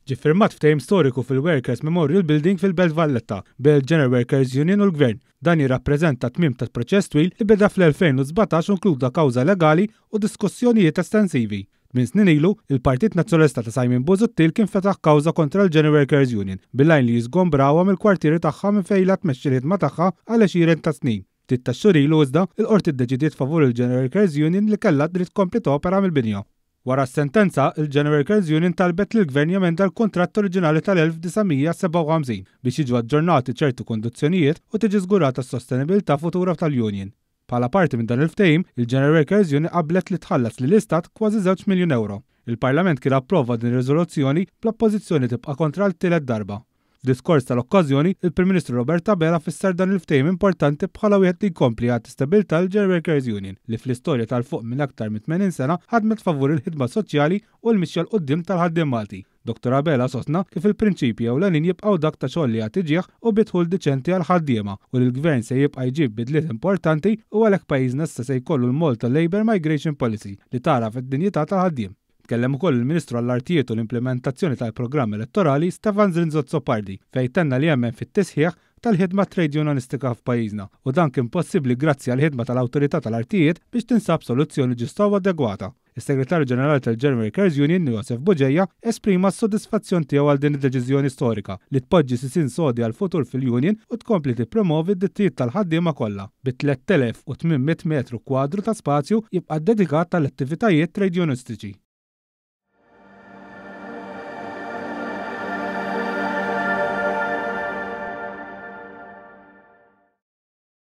Ġie ffirmat ftehim storiku fil-Workers Memorial Building fil-Belt Valletta bejn il-General Workers Union u l-Gvern. Dan jirrappreżenta t-tmiem ta' proċess twil li beda fl-2017 u nkluda kawża legali u diskussjonijiet estensivi. Tmien snin ilu, il-Partit Nazzjonalista ta' Simon Busuttil kien fetaħ kawża kontra l-General Workers Union bil-għajn li jiżgombrawha mill-kwartieri tagħha minn fejn ilha tmexxi l-ħidma tagħha għal għexieren ta' snin. Ftit tax-xhur ilu iżda, il-Qorti ddeċidiet favur il-General Workers Union li kellha d-dritt tkompli topera mill-binja. Wara s-sentenza, il-General Workers Union talbet lill-Gvern jemenda l-kuntratt oriġinali tal-1957 biex jiġu aġġornati ċertu kundizzjonijiet u tiġi żgurata s-sostenibilità futura tal-union. Bħala parti minn dan il-ftehim, il-General Workers Union qablet li tħallas lill-Istat kważi żewġ miljun ewro. Il-Parlament kien approva din ir-riżoluzzjoni, bl-Oppożizzjoni tibqa' kontra għal tielet darba. F'diskors tal-okkażjoni, il-Prim Ministru Robert Abela fisser dan il-ftehim importanti bħala wieħed li jkompli jagħti stabilità lill-General Workers Union li fl-istorja ta' 'l fuq minn aktar minn 80 sena ħadmet favur il-ħidma soċjali u l-mixja 'l quddiem tal-ħaddiem Malti. Dottor Abela sostna kif il-prinċipji ewlenin jibqgħu dak ta' xogħol li jagħti ġieħ u bi dħul diċenti għall-ħaddiema u li l-Gvern se jibqa' jġib bidliet importanti u għalhekk pajjiżna issa se jkollu l-Malta Labour Migration Policy li tagħraf id-dinjità tal-ħaddiem. Tkellem ukoll il-Ministru għall-Artijiet u l-Implimentazzjoni tal-Programm Elettorali Stefan Zrinzo Azzopardi fejn tenna li jemmen fit-tisħiħ tal-ħidma trejdjunonistika f'pajjiżna u dan kien possibbli grazzi għall-ħidma tal-Awtorità tal-Artijiet biex tinsab soluzzjoni ġusta u adegwata. Is-Segretarju Ġenerali tal-General Workers Union, Josef Bugeja, esprima s-sodisfazzjon tiegħu għal din id-deċiżjoni storika li tpoġġi sisien sodi għall-futur fil-union u tkompli tippromovi d-drittijiet tal-ħaddiema kollha. Bi 3,800 metru kwadru ta' spazju jibqa' ddedikat għall-attivitajiet trejdjunistiċi.